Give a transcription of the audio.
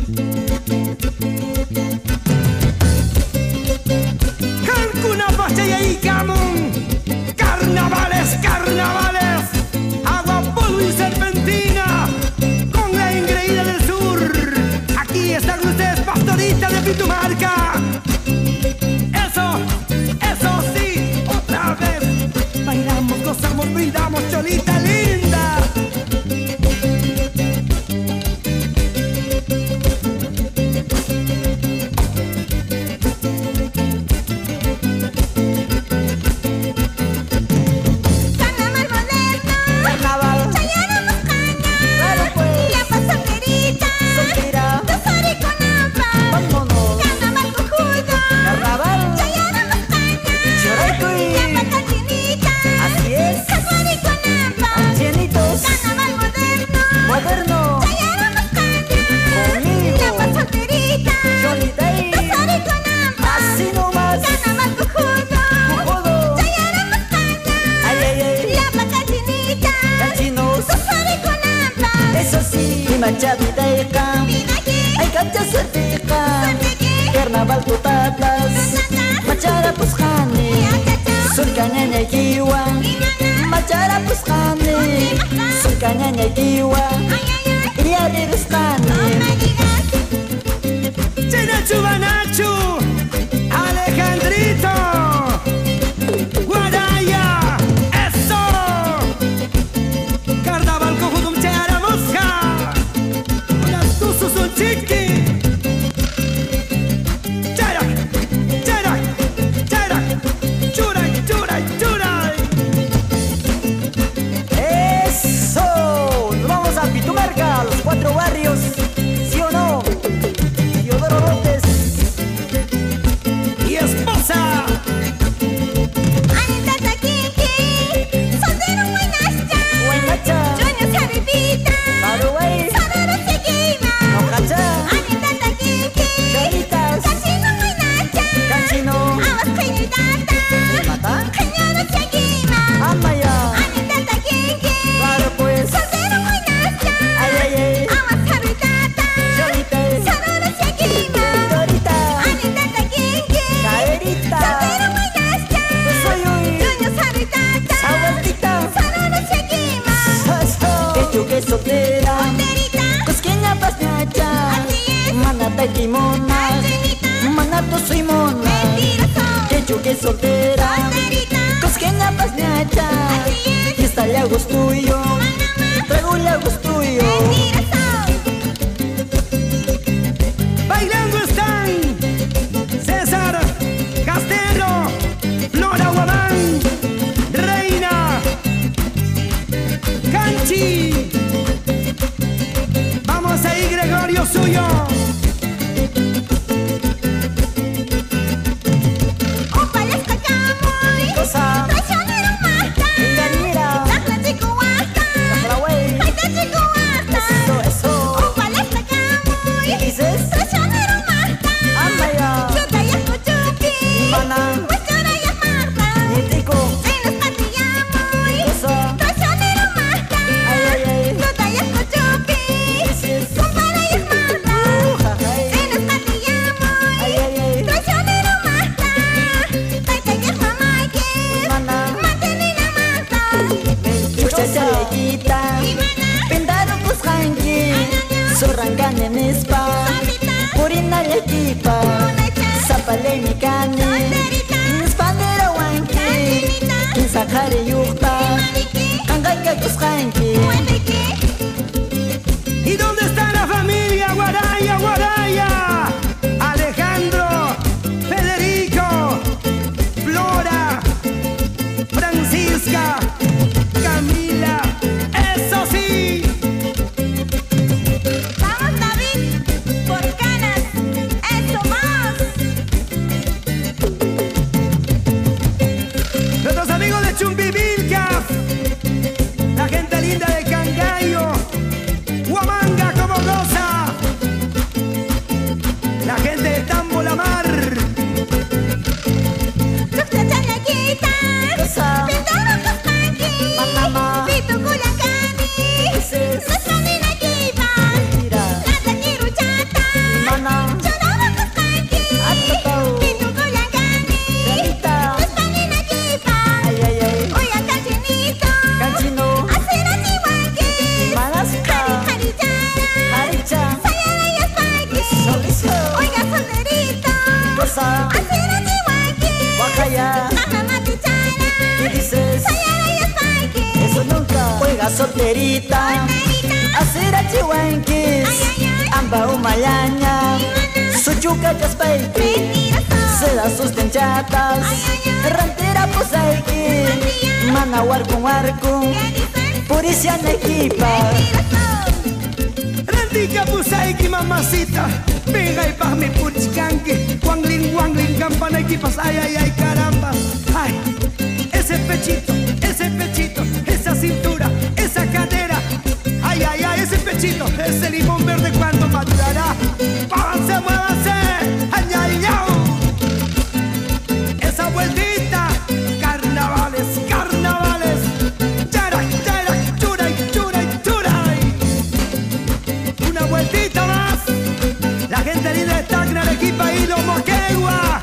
Calcunapachayaikamun. Carnavales, carnavales. Agua, polvo y serpentina. Con la engreída del sur. Aquí están ustedes, pastoritas de Pitumarca. Eso, eso sí, otra vez. Bailamos, gozamos, brindamos, cholita linda. Carnaval tutatas, macharapusqani, sulkañañaykiwan, macharapusqani, sulkañañaykiwan, illarirusqani. Chinachu banachu, Alejandrito, Guaraya, eso. Carnaval cojudum charamusca, unas tusus un chiqui. Los cuatro barrios, ¿sí o no? Teodoro López y esposa. Soltera, cosqueña pasñacha, manata kimona, manato soy mona, quechu que soltera, cosqueña pasñacha, fiesta le hago tuyo, trago le hago tuyo. Bailando están César Castelo, Flora Guamán, Reina Canchi. Vamos ahí, Gregorio Suyo. ¿Y dónde está la familia Guaraya, Guaraya? Alejandro, Federico, Flora, Francisca, Camila, eso sí. Vamos David, por canas, eso más. Nuestros amigos de Chumbivilcas, la gente linda de Mentirosa. Guacaya. ¿Qué dices? Eso nunca. Oiga, solterita. Hacer achihuanquis. Amba umayaña. Suchuca chaspaiki. Se da sus tenchatas. Rantera posaiki. Mana warkun warkun. Purisiana equipa. Rantika pusaiki mamacita. Venga y paz mi purichkanki. Wanglin, wanglin, campana equipas. Ay, ay, ay, caramba. Ay, ese pechito, esa cintura, esa cadera. Ay, ay, ay, ese pechito, ese limón verde cuando madurará. ¡Muévanse, muévanse! ¡Ay, ay, ay! Esa vueltita. Carnavales, carnavales. Charay, charay, churay, churay, churay. Una vueltita más. La gente linda de Tacna, Arequipa y los Moquegua.